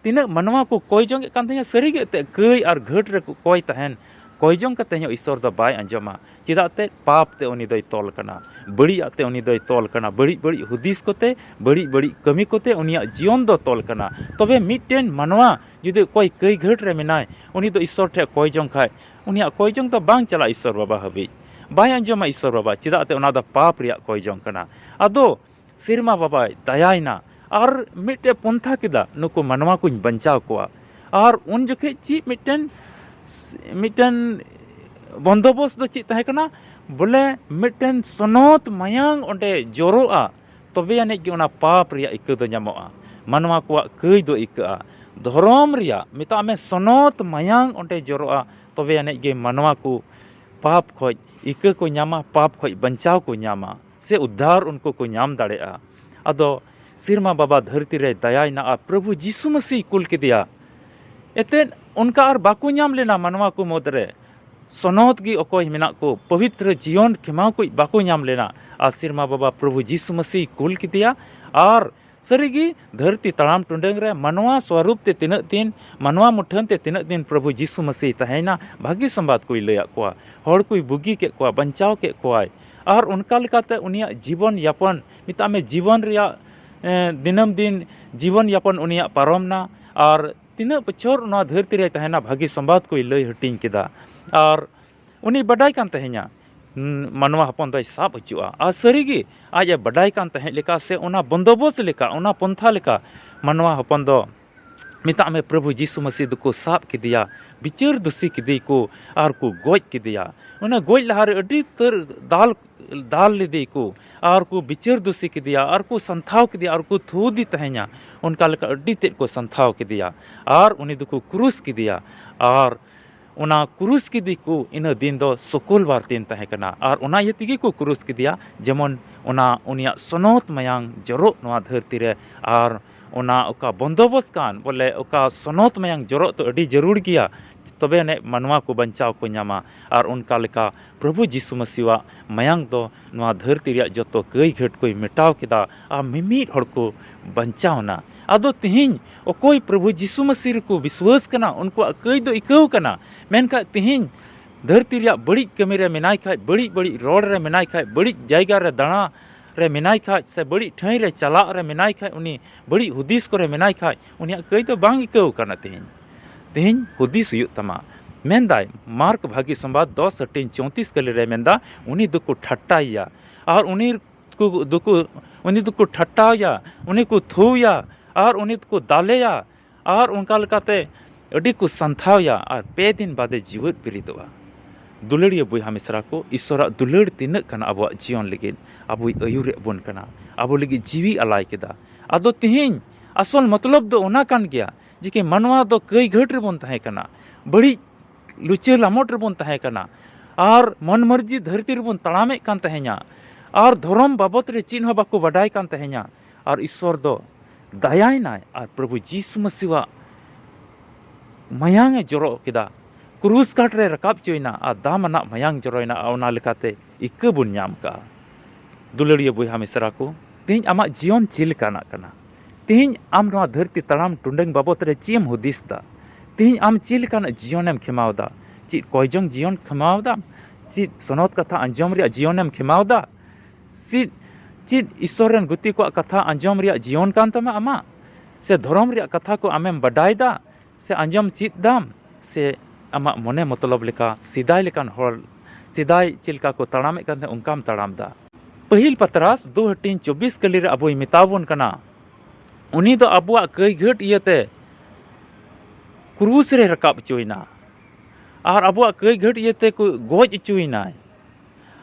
ᱛᱤᱱᱟᱹᱜ ᱢᱟᱱᱣᱟ ᱠᱚ ᱠᱚᱭ ᱡᱚᱝ ᱮᱫ ᱠᱟᱱ ᱛᱟᱦᱮᱸᱱᱟ, ᱥᱟᱹᱨᱤ ᱜᱮ ᱮᱱᱛᱮᱫ ᱠᱟᱹᱭ ᱟᱨ ᱜᱷᱟᱹᱴ ᱨᱮ ᱠᱚᱭ ᱛᱟᱦᱮᱱ, ᱠᱚᱭ ᱡᱚᱝ ᱠᱟᱛᱮ ᱦᱚᱸ ᱤᱥᱥᱚᱨ ᱫᱚ ᱵᱟᱭ ᱟᱸᱡᱚᱢᱟ᱾ ᱪᱮᱫᱟᱜ ᱛᱮ? ᱯᱟᱯ ᱛᱮ ᱩᱱᱤ ᱫᱚᱭ ᱛᱚᱞ ᱠᱟᱱᱟ, ᱵᱟᱹᱲᱤᱡᱟᱜ ᱛᱮ ᱩᱱᱤ ᱫᱚᱭ ᱛᱚᱞ ᱠᱟᱱᱟ, ᱵᱟᱹᱲᱤᱡ ᱵᱟᱹᱲᱤᱡ ᱦᱩᱫᱤᱥ ᱠᱚᱛᱮ, ᱵᱟᱹᱲᱤᱡ ᱵᱟᱹᱲᱤᱡ ᱠᱟᱹᱢᱤ ᱠᱚᱛᱮ ᱩᱱᱤᱭᱟᱜ ᱡᱤᱭᱚᱱ ᱫᱚ ᱛᱚᱞ ᱠᱟᱱᱟ᱾ ᱛᱚᱵᱮ ᱢᱤᱫᱴᱮᱱ ᱢᱟᱱᱣᱟ ᱡᱩᱫᱤ ᱚᱠᱚᱭ ᱠᱟᱹᱭ ᱜᱷᱟᱹᱴ ᱨᱮ ᱢᱮᱱᱟᱭ, ᱩᱱᱤ ᱫᱚ ᱤᱥᱥᱚᱨ ᱴᱷᱮᱱ ᱠᱚᱭ ᱡᱚᱝ ᱠᱷᱟᱡ, ᱩᱱᱤᱭᱟᱜ ᱠᱚᱭ ᱡᱚᱝ ᱫᱚ ᱵᱟᱝ ᱪᱟᱞᱟᱜᱼᱟ ᱤᱥᱥᱚᱨ ᱵᱟᱵᱟ ᱦᱟᱹᱵᱤᱡ, ᱵᱟᱭ ᱟᱸᱡᱚᱢᱟ ᱤᱥᱥᱚᱨ ᱵᱟᱵᱟ᱾ ᱪᱮᱫᱟᱜ ᱛᱮ? ᱚᱱᱟ ᱫᱚ ᱯᱟᱯ ᱨᱮᱭᱟᱜ ᱠᱚᱭ ᱡᱚᱝ ᱠᱟᱱᱟ᱾ ᱟᱫᱚ ᱥᱮᱨᱢᱟ ᱵᱟᱵᱟᱭ ᱫᱟᱭᱟᱭᱮᱱᱟ ᱟᱨ ᱢᱤᱫᱴᱮᱡ ᱯᱚᱱᱛᱷᱟ ᱠᱮᱫᱟ, ᱱᱩᱠᱩ ᱢᱟᱱᱣᱟ ᱠᱚᱧ ᱵᱟᱧᱪᱟᱣ ᱠᱚᱣᱟ᱾ ᱟᱨ ᱩᱱ ᱡᱚᱠᱷᱮᱡ ᱪᱮᱫ ᱢᱤᱫᱴᱮᱱ, ᱢᱤᱫᱴᱮᱱ ᱵᱚᱱᱫᱳᱵᱚᱥᱛ ᱫᱚ ᱪᱮᱫ ᱛᱟᱦᱮᱸ ᱠᱟᱱᱟ? ᱵᱚᱞᱮ ᱢᱤᱫᱴᱮᱱ ᱥᱚᱱᱚᱛ ᱢᱟᱭᱟᱝ ᱚᱸᱰᱮ ᱡᱚᱨᱚᱜᱼᱟ, ᱛᱚᱵᱮ ᱟᱹᱱᱤᱡ ᱜᱮ ᱚᱱᱟ ᱯᱟᱯ ᱨᱮᱭᱟᱜ ᱤᱠᱟᱹ ᱫᱚ ᱧᱟᱢᱚᱜᱼᱟ, ᱢᱟᱱᱣᱟ ᱠᱚᱣᱟᱜ ᱠᱟᱹᱭ ᱫᱚ ᱤᱠᱟᱹᱜᱼᱟ᱾ ᱫᱷᱚᱨᱚᱢ ᱨᱮᱭᱟᱜ, ᱢᱮᱛᱟᱜ ᱢᱮ, ᱥᱚᱱᱚᱛ ᱢᱟᱭᱟᱝ ᱚᱸᱰᱮ ᱡᱚᱨᱚᱜᱼᱟ, ᱛᱚᱵᱮ ᱟᱹᱱᱤᱡ ᱜᱮ ᱢᱟᱱᱣᱟ ᱠᱚ ᱯᱟᱯ ᱠᱷᱚᱡ ᱤᱠᱟᱹ ᱠᱚ ᱧᱟᱢᱟ, ᱯᱟᱯ ᱠᱷᱚᱡ ᱵᱟᱧᱪᱟᱣ ᱠᱚ ᱧᱟᱢᱟ, ᱥᱮ ᱩᱫᱽᱫᱷᱟᱨ ᱩᱱᱠᱩ ᱠᱚ ᱧᱟᱢ ᱫᱟᱲᱮᱭᱟᱜᱼᱟ᱾ ᱟᱫᱚ ᱥᱮᱨᱢᱟ ᱵᱟᱵᱟ ᱫᱷᱟᱹᱨᱛᱤ ᱨᱮᱭ ᱫᱟᱭᱟᱭᱮᱱᱟ ᱟᱨ ᱯᱨᱚᱵᱷᱩ ᱡᱤᱥᱩ ᱢᱟᱹᱥᱤᱭ ᱠᱩᱞ ᱠᱮᱫᱮᱭᱟ᱾ ᱮᱛᱮᱫ ᱚᱱᱠᱟ ᱟᱨ ᱵᱟᱠᱚ ᱧᱟᱢ ᱞᱮᱱᱟ ᱢᱟᱱᱣᱟ ᱠᱚ ᱢᱩᱫᱽᱨᱮ, ᱥᱚᱱᱚᱛ ᱜᱮ ᱚᱠᱚᱭ ᱢᱮᱱᱟᱜ ᱠᱚ, ᱯᱚᱵᱤᱛᱨᱚ ᱡᱤᱭᱚᱱ ᱠᱷᱮᱢᱟᱣ ᱠᱚ ᱵᱟᱠᱚ ᱧᱟᱢ ᱞᱮᱱᱟ᱾ ᱟᱨ ᱥᱮᱨᱢᱟ ᱵᱟᱵᱟ ᱯᱨᱚᱵᱷᱩ ᱡᱤᱥᱩ ᱢᱟᱹᱥᱤᱭ ᱠᱩᱞ ᱠᱮᱫᱮᱭᱟ᱾ ᱟᱨ ᱥᱟᱹᱨᱤᱜᱮ, ᱫᱷᱟᱹᱨᱛᱤ ᱛᱟᱲᱟᱢ ᱴᱩᱰᱟᱹᱝ ᱨᱮ ᱢᱟᱱᱣᱟ ᱥᱣᱟᱨᱩᱯ ᱛᱮ ᱛᱤᱱᱟᱹᱜ ᱫᱤᱱ, ᱢᱟᱱᱣᱟ ᱢᱩᱴᱷᱟᱹᱱ ᱛᱮ ᱛᱤᱱᱟᱹᱜ ᱫᱤᱱ ᱯᱨᱚᱵᱷᱩ ᱡᱤᱥᱩ ᱢᱟᱹᱥᱤ ᱛᱟᱦᱮᱸᱭᱮᱱᱟ, ᱵᱷᱟᱹᱜᱤ ᱥᱚᱢᱵᱟᱫ ᱠᱚᱭ ᱞᱟᱹᱭᱟᱫ ᱠᱚᱣᱟ, ᱦᱚᱲ ᱠᱚᱭ ᱵᱩᱜᱤ ᱠᱮᱫ ᱠᱚᱣᱟ, ᱵᱟᱧᱪᱟᱣ ᱠᱮᱫ ᱠᱚᱣᱟᱭ᱾ ᱟᱨ ᱚᱱᱠᱟ ᱞᱮᱠᱟᱛᱮ ᱩᱱᱤᱭᱟᱜ ᱡᱤᱵᱚᱱ ᱭᱟᱯᱚᱱ, ᱢᱮᱛᱟᱜ ᱢᱮ, ᱡᱤᱵᱚᱱ ᱨᱮᱭᱟᱜ, ᱮᱸ, ᱫᱤᱱᱟᱹᱢ ᱫᱤᱱ ᱡᱤᱵᱚᱱ ᱭᱟᱯᱚᱱ ᱩᱱᱤᱭᱟᱜ ᱯᱟᱨᱚᱢ ᱱᱟ᱾ ᱟᱨ ᱛᱤᱱᱟᱹᱜ ᱵᱚᱪᱷᱚᱨ ᱱᱚᱣᱟ ᱫᱷᱟᱹᱨᱛᱤ ᱨᱮᱭ ᱛᱟᱦᱮᱱᱟ, ᱵᱷᱟᱹᱜᱤ ᱥᱚᱢᱵᱟᱫ ᱠᱚᱭ ᱞᱟᱹᱭ ᱦᱟᱹᱴᱤᱧ ᱠᱮᱫᱟ᱾ ᱟᱨ ᱩᱱᱤ ᱵᱟᱰᱟᱭ ᱠᱟᱱ ᱛᱟᱦᱮᱸᱧᱟ, ᱩᱸ, ᱢᱟᱱᱣᱟ ᱦᱚᱯᱚᱱ ᱫᱚᱭ ᱥᱟᱵ ᱦᱚᱪᱚᱜᱼᱟ᱾ ᱟᱨ ᱥᱟᱹᱨᱤᱜᱮ ᱟᱡ ᱮ ᱵᱟᱰᱟᱭ ᱠᱟᱱ ᱛᱟᱦᱮᱸᱫ ᱞᱮᱠᱟ, ᱥᱮ ᱚᱱᱟ ᱵᱚᱱᱫᱳᱵᱚᱥᱛ ᱞᱮᱠᱟ, ᱚᱱᱟ ᱯᱚᱱᱛᱷᱟ ᱞᱮᱠᱟ, ᱢᱟᱱᱣᱟ ᱦᱚᱯᱚᱱ ᱫᱚ, ᱢᱮᱛᱟᱜ ᱢᱮ, ᱯᱨᱚᱵᱷᱩ ᱡᱤᱥᱩ ᱢᱟᱹᱥᱤ ᱫᱚᱠᱚ ᱥᱟᱵ ᱠᱮᱫᱮᱭᱟ, ᱵᱤᱪᱟᱹᱨ ᱫᱩᱥᱤ ᱠᱮᱫᱮᱭᱟᱠᱚ ᱟᱨ ᱠᱚ ᱜᱚᱡ ᱠᱮᱫᱮᱭᱟ᱾ ᱚᱱᱟ ᱜᱚᱡ ᱞᱟᱦᱟᱨᱮ ᱟᱹᱰᱤ ᱩᱛᱟᱹᱨ ᱫᱟᱞ ᱫᱟᱞ ᱞᱮᱫᱮ ᱠᱚ, ᱟᱨ ᱠᱚ ᱵᱤᱪᱟᱹᱨ ᱫᱩᱥᱤ ᱠᱮᱫᱮᱭᱟ, ᱟᱨ ᱠᱚ ᱥᱟᱱᱛᱷᱟᱣ ᱠᱮᱫᱮᱭᱟ, ᱟᱨ ᱠᱚ ᱛᱷᱩᱣᱫᱤ ᱛᱟᱦᱮᱸᱧᱟ᱾ ᱚᱱᱠᱟ ᱞᱮᱠᱟ ᱟᱹᱰᱤ ᱛᱮᱫ ᱠᱚ ᱥᱟᱱᱛᱷᱟᱣ ᱠᱮᱫᱮᱭᱟ, ᱟᱨ ᱩᱱᱤ ᱫᱚᱠᱚ ᱠᱨᱩᱥ ᱠᱮᱫᱮᱭᱟ᱾ ᱟᱨ ᱚᱱᱟ ᱠᱨᱩᱥ ᱠᱮᱫᱮ ᱠᱚ ᱤᱱᱟᱹ ᱫᱤᱱ ᱫᱚ ᱥᱩᱠᱩᱞᱵᱟᱨ ᱫᱤᱱ ᱛᱟᱦᱮᱸ ᱠᱟᱱᱟ, ᱟᱨ ᱚᱱᱟ ᱤᱭᱟᱹ ᱛᱮᱜᱮ ᱠᱚ ᱠᱨᱩᱥ ᱠᱮᱫᱮᱭᱟ, ᱡᱮᱢᱚᱱ ᱚᱱᱟ ᱩᱱᱤᱭᱟᱜ ᱥᱚᱱᱚᱛ ᱢᱟᱭᱟᱝ ᱡᱚᱨᱚᱜ ᱱᱚᱣᱟ ᱫᱷᱟᱹᱨᱛᱤ ᱨᱮ, ᱟᱨ ᱚᱱᱟ ᱚᱠᱟ ᱵᱚᱱᱫᱚᱵᱚᱥ ᱠᱟᱱ, ᱵᱚᱞᱮ ᱚᱠᱟ ᱥᱚᱱᱚᱛ ᱢᱟᱭᱟᱝ ᱡᱚᱨᱚᱜ ᱫᱚ ᱟᱹᱰᱤ ᱡᱟᱹᱨᱩᱲ ᱜᱮᱭᱟ, ᱛᱚᱵᱮ ᱟᱹᱱᱤᱡ ᱢᱟᱱᱣᱟ ᱠᱚ ᱵᱟᱧᱪᱟᱣ ᱠᱚ ᱧᱟᱢᱟ᱾ ᱟᱨ ᱚᱱᱠᱟ ᱞᱮᱠᱟ ᱯᱨᱚᱵᱷᱩ ᱡᱤᱥᱩ ᱢᱟᱹᱥᱤᱣᱟᱜ ᱢᱟᱭᱟᱝ ᱫᱚ ᱱᱚᱣᱟ ᱫᱷᱟᱹᱨᱛᱤ ᱨᱮᱭᱟᱜ ᱡᱚᱛᱚ ᱠᱟᱹᱭ ᱜᱷᱟᱹᱴ ᱠᱚᱭ ᱢᱮᱴᱟᱣ ᱠᱮᱫᱟ, ᱟᱨ ᱢᱤᱢᱤᱫ ᱦᱚᱲ ᱠᱚ ᱵᱟᱧᱪᱟᱣ ᱮᱱᱟ᱾ ᱟᱫᱚ ᱛᱮᱦᱮᱧ ᱚᱠᱚᱭ ᱯᱨᱚᱵᱷᱩ ᱡᱤᱥᱩ ᱢᱟᱹᱥᱤ ᱨᱮᱠᱚ ᱵᱤᱥᱣᱟᱹᱥ ᱠᱟᱱᱟ, ᱩᱱᱠᱩᱣᱟᱜ ᱠᱟᱹᱭ ᱫᱚ ᱤᱠᱟᱹᱣ ᱠᱟᱱᱟ᱾ ᱢᱮᱱᱠᱷᱟᱱ ᱛᱮᱦᱮᱧ ᱫᱷᱟᱹᱨᱛᱤ ᱨᱮᱭᱟᱜ ᱵᱟᱹᱲᱤᱡ ᱠᱟᱹᱢᱤ ᱨᱮ ᱢᱮᱱᱟᱭ ᱠᱷᱟᱡ, ᱵᱟᱹᱲᱤᱡ ᱵᱟᱹᱲᱤᱡ ᱨᱚᱲ ᱨᱮ ᱢᱮᱱᱟᱭ ᱠᱷᱟᱡ, ᱵᱟᱹᱲᱤᱡ ᱡᱟᱭᱜᱟ ᱨᱮ ᱫᱟᱬᱟ ᱨᱮ ᱢᱮᱱᱟᱭ ᱠᱷᱟᱡ, ᱥᱮ ᱵᱟᱹᱲᱤᱡ ᱴᱷᱟᱹᱭ ᱨᱮ ᱪᱟᱞᱟᱜ ᱨᱮ ᱢᱮᱱᱟᱭ ᱠᱷᱟᱡ, ᱩᱱᱤ ᱵᱟᱹᱲᱤᱡ ᱦᱩᱫᱤᱥ ᱠᱚᱨᱮ ᱢᱮᱱᱟᱭ ᱠᱷᱟᱡ, ᱩᱱᱤᱭᱟᱜ ᱠᱟᱹᱭ ᱫᱚ ᱵᱟᱝ ᱤᱠᱟᱹᱣ ᱠᱟᱱᱟ ᱛᱮᱦᱮᱧ᱾ ᱛᱮᱦᱮᱧ ᱦᱩᱫᱤᱥ ᱦᱩᱭᱩᱜ ᱛᱟᱢᱟ᱾ ᱢᱮᱱᱫᱟᱭ ᱢᱟᱨᱠ ᱵᱷᱟᱹᱜᱤ ᱥᱚᱢᱵᱟᱫ ᱫᱚᱥ ᱦᱟᱹᱴᱤᱧ ᱪᱳᱭᱛᱨᱤᱥ ᱠᱟᱹᱞᱤ ᱨᱮ ᱢᱮᱱᱫᱟ, ᱩᱱᱤ ᱫᱚᱠᱚ ᱴᱷᱟᱴᱴᱟᱭᱮᱭᱟ, ᱟᱨ ᱩᱱᱤ ᱠᱚ ᱫᱚᱠᱚ, ᱩᱱᱤ ᱫᱚᱠᱚ ᱴᱷᱟᱴᱴᱟᱣᱮᱭᱟ, ᱩᱱᱤ ᱠᱚ ᱛᱷᱩᱣᱮᱭᱟ, ᱟᱨ ᱩᱱᱤ ᱫᱚᱠᱚ ᱫᱟᱞᱮᱭᱟ, ᱟᱨ ᱚᱱᱠᱟ ᱞᱮᱠᱟᱛᱮ ᱟᱹᱰᱤ ᱠᱚ ᱥᱟᱱᱛᱷᱟᱣᱮᱭᱟ, ᱟᱨ ᱯᱮ ᱫᱤᱱ ᱵᱟᱫᱮ ᱡᱤᱣᱮᱫ ᱵᱮᱨᱮᱫᱚᱜᱼᱟ᱾ ᱫᱩᱞᱟᱹᱲᱤᱭᱟᱹ ᱵᱚᱭᱦᱟ ᱢᱤᱥᱨᱟ ᱠᱚ, ᱤᱥᱚᱨᱟᱜ ᱫᱩᱞᱟᱹᱲ ᱛᱤᱱᱟᱹᱜ ᱠᱟᱱᱟ ᱟᱵᱚᱣᱟᱜ ᱡᱤᱭᱚᱱ ᱞᱟᱹᱜᱤᱫ, ᱟᱵᱚᱭ ᱟᱹᱭᱩᱨᱮᱫ ᱵᱚᱱ ᱠᱟᱱᱟ, ᱟᱵᱚ ᱞᱟᱹᱜᱤᱫ ᱡᱤᱣᱤ ᱟᱞᱟᱭ ᱠᱮᱫᱟ᱾ ᱟᱫᱚ ᱛᱮᱦᱮᱧ ᱟᱥᱚᱞ ᱢᱚᱛᱞᱚᱵ ᱫᱚ ᱚᱱᱟ ᱠᱟᱱ ᱜᱮᱭᱟ, ᱡᱮ ᱠᱤ ᱢᱟᱱᱣᱟ ᱫᱚ ᱠᱟᱹᱭ ᱜᱷᱟᱹᱴ ᱨᱮᱵᱚᱱ ᱛᱟᱦᱮᱸ ᱠᱟᱱᱟ, ᱵᱟᱹᱲᱤᱡ ᱞᱩᱪᱟᱹ ᱞᱟᱢᱚᱴ ᱨᱮᱵᱚᱱ ᱛᱟᱦᱮᱸ ᱠᱟᱱᱟ, ᱟᱨ ᱢᱚᱱ ᱢᱟᱹᱨᱡᱤ ᱫᱷᱟᱹᱨᱛᱤ ᱨᱮᱵᱚᱱ ᱛᱟᱲᱟᱢᱮᱫ ᱠᱟᱱ ᱛᱟᱦᱮᱸᱧᱟ, ᱟᱨ ᱫᱷᱚᱨᱚᱢ ᱵᱟᱵᱚᱛ ᱨᱮ ᱪᱮᱫ ᱦᱚᱸ ᱵᱟᱠᱚ ᱵᱟᱰᱟᱭ ᱠᱟᱱ ᱛᱟᱦᱮᱸᱧᱟ᱾ ᱟᱨ ᱤᱥᱚᱨ ᱫᱚ ᱫᱟᱭᱟᱭᱮᱱᱟᱭ, ᱟᱨ ᱯᱨᱚᱵᱷᱩ ᱡᱤᱥᱩ ᱢᱟᱹᱥᱤᱣᱟᱜ ᱢᱟᱭᱟᱝ ᱮ ᱡᱚᱨᱚ ᱠᱮᱫᱟ, ᱠᱨᱩᱥ ᱠᱟᱴ ᱨᱮ ᱨᱟᱠᱟᱵ ᱦᱚᱪᱚᱭᱮᱱᱟ, ᱟᱨ ᱫᱟᱢ ᱟᱱᱟᱜ ᱢᱟᱭᱟᱝ ᱡᱚᱨᱚᱭᱮᱱᱟ, ᱟᱨ ᱚᱱᱟ ᱞᱮᱠᱟᱛᱮ ᱤᱠᱟᱹ ᱵᱚᱱ ᱧᱟᱢ ᱠᱟᱜᱼᱟ᱾ ᱫᱩᱞᱟᱹᱲᱤᱭᱟᱹ ᱵᱚᱭᱦᱟ ᱢᱤᱥᱨᱟ ᱠᱚ, ᱛᱮᱦᱮᱧ ᱟᱢᱟᱜ ᱡᱤᱭᱚᱱ ᱪᱮᱫ ᱞᱮᱠᱟᱱᱟᱜ ᱠᱟᱱᱟ? ᱛᱮᱦᱮᱧ ᱟᱢ ᱱᱚᱣᱟ ᱫᱷᱟᱹᱨᱛᱤ ᱛᱟᱲᱟᱢ ᱴᱩᱰᱟᱹᱝ ᱵᱟᱵᱚᱛ ᱨᱮ ᱪᱮᱫ ᱮᱢ ᱦᱩᱫᱤᱥ ᱫᱟ? ᱛᱮᱦᱮᱧ ᱟᱢ ᱪᱮᱫ ᱞᱮᱠᱟᱱᱟᱜ ᱡᱤᱭᱚᱱᱮᱢ ᱠᱷᱮᱢᱟᱣ ᱫᱟ? ᱪᱮᱫ ᱠᱚᱭᱡᱚᱝ ᱡᱤᱭᱚᱱ ᱠᱷᱮᱢᱟᱣ ᱫᱟᱢ? ᱪᱮᱫ ᱥᱚᱱᱚᱛ ᱠᱟᱛᱷᱟ ᱟᱸᱡᱚᱢ ᱨᱮᱭᱟᱜ ᱡᱤᱭᱚᱱᱮᱢ ᱠᱷᱮᱢᱟᱣ ᱫᱟ? ᱪᱮᱫ, ᱪᱮᱫ ᱤᱥᱚᱨ ᱨᱮᱱ ᱜᱩᱛᱤ ᱠᱚᱣᱟᱜ ᱠᱟᱛᱷᱟ ᱟᱸᱡᱚᱢ ᱨᱮᱭᱟᱜ ᱡᱤᱭᱚᱱ ᱠᱟᱱ ᱛᱟᱢᱟ ᱟᱢᱟᱜ? ᱥᱮ ᱫᱷᱚᱨᱚᱢ ᱨᱮᱭᱟᱜ ᱠᱟᱛᱷᱟ ᱠᱚ ᱟᱢᱮᱢ ᱵᱟᱰᱟᱭ ᱫᱟ? ᱥᱮ ᱟᱸᱡᱚᱢ ᱪᱮᱫ ᱫᱟᱢ? ᱥᱮ ᱟᱢᱟᱜ ᱢᱚᱱᱮ ᱢᱚᱛᱞᱚᱵ ᱞᱮᱠᱟ ᱥᱮᱫᱟᱭ ᱞᱮᱠᱟᱱ ᱦᱚᱲ, ᱥᱮᱫᱟᱭ ᱪᱮᱫ ᱞᱮᱠᱟ ᱠᱚ ᱛᱟᱲᱟᱢᱮᱫ ᱠᱟᱱ ᱛᱟᱦᱮᱸᱫ, ᱚᱱᱠᱟᱢ ᱛᱟᱲᱟᱢ ᱫᱟ? ᱯᱟᱹᱦᱤᱞ ᱯᱟᱛᱨᱟᱥ ᱫᱩ ᱦᱟᱹᱴᱤᱧ ᱪᱚᱵᱵᱤᱥ ᱠᱟᱹᱞᱤ ᱨᱮ ᱟᱵᱚᱭ ᱢᱮᱛᱟ ᱵᱚᱱ ᱠᱟᱱᱟ, ᱩᱱᱤ ᱫᱚ ᱟᱵᱚᱣᱟᱜ ᱠᱟᱹᱭ ᱜᱷᱟᱹᱴ ᱤᱭᱟᱹᱛᱮ ᱠᱨᱩᱥ ᱨᱮ ᱨᱟᱠᱟᱵ ᱦᱚᱪᱚᱭᱮᱱᱟ, ᱟᱨ ᱟᱵᱚᱣᱟᱜ ᱠᱟᱹᱭ ᱜᱷᱟᱹᱴ ᱤᱭᱟᱹᱛᱮ ᱠᱚ ᱜᱚᱡ ᱦᱚᱪᱚᱭᱮᱱᱟᱭ᱾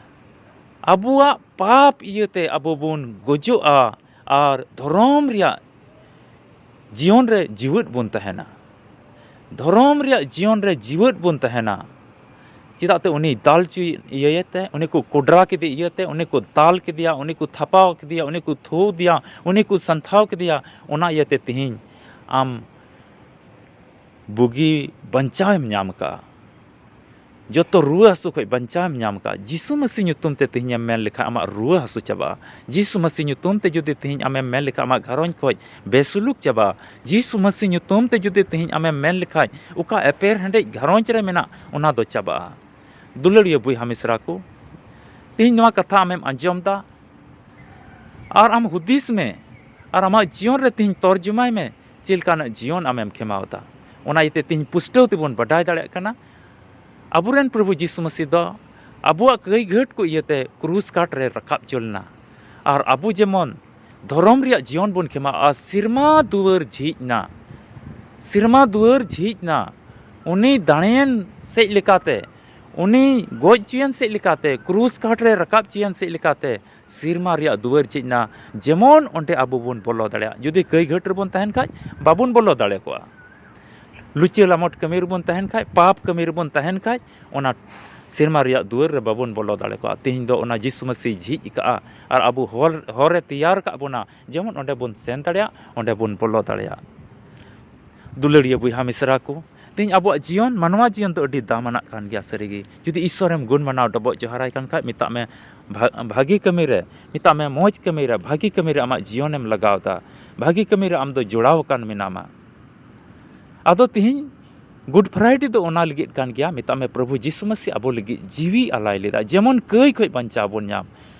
ᱟᱵᱚᱣᱟᱜ ᱯᱟᱯ ᱤᱭᱟᱹᱛᱮ ᱟᱵᱚ ᱵᱚᱱ ᱜᱚᱡᱚᱜᱼᱟ ᱟᱨ ᱫᱷᱚᱨᱚᱢ ᱨᱮᱭᱟᱜ ᱡᱤᱭᱚᱱ ᱨᱮ ᱡᱤᱣᱮᱫ ᱵᱚᱱ ᱛᱟᱦᱮᱱᱟ᱾ ᱫᱷᱚᱨᱚᱢ ᱨᱮᱭᱟᱜ ᱡᱤᱭᱚᱱ ᱨᱮ ᱡᱤᱣᱮᱫ ᱵᱚᱱ ᱛᱟᱦᱮᱱᱟ᱾ ᱪᱮᱫᱟᱜ ᱛᱮ ᱩᱱᱤ ᱫᱟᱞ ᱪᱚᱭ ᱤᱭᱟᱹᱭᱮ ᱛᱮ, ᱩᱱᱤ ᱠᱚ ᱠᱚᱰᱨᱟ ᱠᱮᱫᱮ ᱤᱭᱟᱹᱛᱮ, ᱩᱱᱤ ᱠᱚ ᱫᱟᱞ ᱠᱮᱫᱮᱭᱟ, ᱩᱱᱤ ᱠᱚ ᱛᱷᱟᱯᱟᱣ ᱠᱮᱫᱮᱭᱟ, ᱩᱱᱤ ᱠᱚ ᱛᱷᱩᱣ ᱫᱮᱭᱟ, ᱩᱱᱤ ᱠᱚ ᱥᱟᱱᱛᱷᱟᱣ ᱠᱮᱫᱮᱭᱟ, ᱚᱱᱟ ᱤᱭᱟᱹᱛᱮ ᱛᱮᱦᱮᱧ ᱟᱢ ᱵᱩᱜᱤ ᱵᱟᱧᱪᱟᱣ ᱮᱢ ᱧᱟᱢ ᱟᱠᱟᱫᱼᱟ᱾ ᱡᱚᱛᱚ ᱨᱩᱣᱟᱹ ᱦᱟᱹᱥᱩ ᱠᱷᱚᱱ ᱵᱟᱧᱪᱟᱣ ᱮᱢ ᱧᱟᱢ ᱟᱠᱟᱫᱼᱟ᱾ ᱡᱤᱥᱩ ᱢᱟᱹᱥᱤ ᱧᱩᱛᱩᱢ ᱛᱮ ᱛᱮᱦᱮᱧ ᱮᱢ ᱢᱮᱱ ᱞᱮᱠᱷᱟᱱ ᱟᱢᱟᱜ ᱨᱩᱣᱟᱹ ᱦᱟᱹᱥᱩ ᱪᱟᱵᱟᱜᱼᱟ᱾ ᱡᱤᱥᱩ ᱢᱟᱹᱥᱤ ᱧᱩᱛᱩᱢ ᱛᱮ ᱡᱩᱫᱤ ᱛᱮᱦᱮᱧ ᱟᱢᱮᱢ ᱢᱮᱱ ᱞᱮᱠᱷᱟᱱ ᱟᱢᱟᱜ ᱜᱷᱟᱨᱚᱸᱡᱽ ᱠᱷᱚᱱ ᱵᱮᱥᱩᱞᱩᱠ ᱪᱟᱵᱟᱜᱼᱟ᱾ ᱡᱤᱥᱩ ᱢᱟᱹᱥᱤ ᱧᱩᱛᱩᱢ ᱛᱮ ᱡᱩᱫᱤ ᱛᱮᱦᱮᱧ ᱟᱢᱮᱢ ᱢᱮᱱ ᱞᱮᱠᱷᱟᱱ ᱚᱠᱟ ᱮᱯᱮᱨᱦᱮᱸᱰᱮᱡ ᱜᱷᱟᱨᱚᱸᱡᱽ ᱨᱮ ᱢᱮᱱᱟᱜ, ᱚᱱᱟ ᱫᱚ ᱪᱟᱵᱟᱜᱼᱟ᱾ ᱫᱩᱞᱟᱹᱲᱤᱭᱟᱹ ᱵᱚᱭᱦᱟ ᱢᱤᱥᱨᱟ ᱠᱚ, ᱛᱮᱦᱮᱧ ᱱᱚᱣᱟ ᱠᱟᱛᱷᱟ ᱟᱢᱮᱢ ᱟᱸᱡᱚᱢ ᱮᱫᱟ ᱟᱨ ᱟᱢ ᱦᱩᱫᱤᱥ ᱢᱮ ᱟᱨ ᱟᱢᱟᱜ ᱡᱤᱭᱚᱱ ᱨᱮ ᱛᱮᱦᱮᱧ ᱛᱚᱨᱡᱚᱢᱟᱭ ᱢᱮ, ᱪᱮᱫ ᱞᱮᱠᱟᱱᱟᱜ ᱡᱤᱭᱚᱱ ᱟᱢᱮᱢ ᱠᱷᱮᱢᱟᱣ ᱮᱫᱟ᱾ ᱚᱱᱟ ᱤᱭᱟᱹᱛᱮ ᱛᱮᱦᱮᱧ ᱯᱩᱥᱴᱟᱹᱣ ᱛᱮᱵᱚᱱ ᱵᱟᱰᱟᱭ ᱫᱟᱲᱮᱭᱟᱜ ᱠᱟᱱᱟ, ᱟᱵᱚᱨᱮᱱ ᱯᱨᱚᱵᱷᱩ ᱡᱤᱥᱩ ᱢᱟᱹᱥᱤ ᱫᱚ ᱟᱵᱚᱣᱟᱜ ᱠᱟᱹᱭ ᱜᱷᱟᱹᱴ ᱠᱚ ᱤᱭᱟᱹᱛᱮ ᱠᱨᱩᱥ ᱠᱟᱴ ᱨᱮ ᱨᱟᱠᱟᱵ ᱪᱚᱞ ᱮᱱᱟ᱾ ᱟᱨ ᱟᱵᱚ ᱡᱮᱢᱚᱱ ᱫᱷᱚᱨᱚᱢ ᱨᱮᱭᱟᱜ ᱡᱤᱭᱚᱱ ᱵᱚᱱ ᱠᱷᱮᱢᱟᱣᱟ, ᱥᱮᱨᱢᱟ ᱫᱩᱣᱟᱹᱨ ᱡᱷᱤᱡ ᱮᱱᱟ, ᱥᱮᱨᱢᱟ ᱫᱩᱣᱟᱹᱨ ᱡᱷᱤᱡ ᱮᱱᱟ᱾ ᱩᱱᱤ ᱫᱟᱲᱮᱭᱮᱱ ᱥᱮᱫ ᱞᱮᱠᱟᱛᱮ, ᱩᱱᱤ ᱜᱚᱡ ᱦᱚᱪᱚᱭᱮᱱ ᱥᱮᱫ ᱞᱮᱠᱟᱛᱮ, ᱠᱨᱩᱥ ᱠᱟᱴ ᱨᱮ ᱨᱟᱠᱟᱵ ᱦᱚᱪᱚᱭᱮᱱ ᱥᱮᱫ ᱞᱮᱠᱟᱛᱮ ᱥᱮᱨᱢᱟ ᱨᱮᱭᱟᱜ ᱫᱩᱣᱟᱹᱨ ᱡᱷᱤᱡ ᱮᱱᱟ, ᱡᱮᱢᱚᱱ ᱚᱸᱰᱮ ᱟᱵᱚ ᱵᱚᱱ ᱵᱚᱞᱚ ᱫᱟᱲᱮᱭᱟᱜᱼᱟ᱾ ᱡᱩᱫᱤ ᱠᱟᱹᱭ ᱜᱷᱟᱹᱴ ᱨᱮᱵᱚᱱ ᱛᱟᱦᱮᱱ ᱠᱷᱟᱡ, ᱵᱟᱵᱚᱱ ᱵᱚᱞᱚ ᱫᱟᱲᱮ ᱠᱚᱜᱼᱟ᱾ ᱞᱩᱪᱟᱹ ᱞᱟᱢᱚᱴ ᱠᱟᱹᱢᱤ ᱨᱮᱵᱚᱱ ᱛᱟᱦᱮᱱ ᱠᱷᱟᱡ, ᱯᱟᱯ ᱠᱟᱹᱢᱤ ᱨᱮᱵᱚᱱ ᱛᱟᱦᱮᱱ ᱠᱷᱟᱡ, ᱚᱱᱟ ᱥᱮᱨᱢᱟ ᱨᱮᱭᱟᱜ ᱫᱩᱣᱟᱹᱨ ᱨᱮ ᱵᱟᱵᱚᱱ ᱵᱚᱞᱚ ᱫᱟᱲᱮ ᱠᱚᱜᱼᱟ᱾ ᱛᱮᱦᱮᱧ ᱫᱚ ᱚᱱᱟ ᱡᱤᱥᱩ ᱢᱟᱹᱥᱤ ᱡᱷᱤᱡ ᱟᱠᱟᱫᱼᱟ ᱟᱨ ᱟᱵᱚ ᱦᱚᱨ, ᱦᱚᱨ ᱮ ᱛᱮᱭᱟᱨ ᱟᱠᱟᱫ ᱵᱚᱱᱟ, ᱡᱮᱢᱚᱱ ᱚᱸᱰᱮ ᱵᱚᱱ ᱥᱮᱱ ᱫᱟᱲᱮᱭᱟᱜ, ᱚᱸᱰᱮ ᱵᱚᱱ ᱵᱚᱞᱚ ᱫᱟᱲᱮᱭᱟᱜ᱾ ᱫᱩᱞᱟᱹᱲᱤᱭᱟᱹ ᱵᱚᱭᱦᱟ ᱢᱤᱥᱨᱟ ᱠᱚ, ᱛᱮᱦᱮᱧ ᱟᱵᱚᱣᱟᱜ ᱡᱤᱭᱚᱱ, ᱢᱟᱱᱣᱟ ᱡᱤᱭᱚᱱ ᱫᱚ ᱟᱹᱰᱤ ᱫᱟᱢᱟᱱᱟᱜ ᱠᱟᱱ ᱜᱮᱭᱟ ᱥᱟᱹᱨᱤᱜᱮ᱾ ᱡᱩᱫᱤ ᱤᱥᱥᱚᱨᱮᱢ ᱜᱩᱱ ᱢᱟᱱᱟᱣ ᱰᱚᱵᱚᱜ ᱡᱚᱦᱟᱨᱟᱭ ᱠᱟᱱ ᱠᱷᱟᱡ, ᱢᱮᱛᱟᱜ ᱢᱮ ᱵᱷᱟ-, ᱵᱷᱟᱹᱜᱤ ᱠᱟᱹᱢᱤ ᱨᱮ, ᱢᱮᱛᱟᱜ ᱢᱮ ᱢᱚᱡᱽ ᱠᱟᱹᱢᱤ ᱨᱮ, ᱵᱷᱟᱹᱜᱤ ᱠᱟᱹᱢᱤ ᱨᱮ ᱟᱢᱟᱜ ᱡᱤᱭᱚᱱᱮᱢ ᱞᱟᱜᱟᱣ ᱮᱫᱟ, ᱵᱷᱟᱹᱜᱤ ᱠᱟᱹᱢᱤ ᱨᱮ ᱟᱢ ᱫᱚ ᱡᱚᱲᱟᱣ ᱟᱠᱟᱱ ᱢᱮᱱᱟᱢᱟ᱾ ᱟᱫᱚ ᱛᱮᱦᱮᱧ Good Friday ᱫᱚ ᱚᱱᱟ ᱞᱟᱹᱜᱤᱫ ᱠᱟᱱ ᱜᱮᱭᱟ, ᱢᱮᱛᱟᱜ ᱢᱮ ᱯᱨᱚᱵᱷᱩ ᱡᱤᱥᱩ ᱢᱟᱹᱥᱤ ᱟᱵᱚ ᱞᱟᱹᱜᱤᱫ ᱡᱤᱣᱤ ᱟᱞᱟᱭ ᱞᱮᱫᱟ, ᱡᱮᱢᱚᱱ ᱠᱟᱹᱭ ᱠᱷᱚᱱ ᱵᱟᱧᱪᱟᱣ ᱵᱚᱱ ᱧᱟᱢ᱾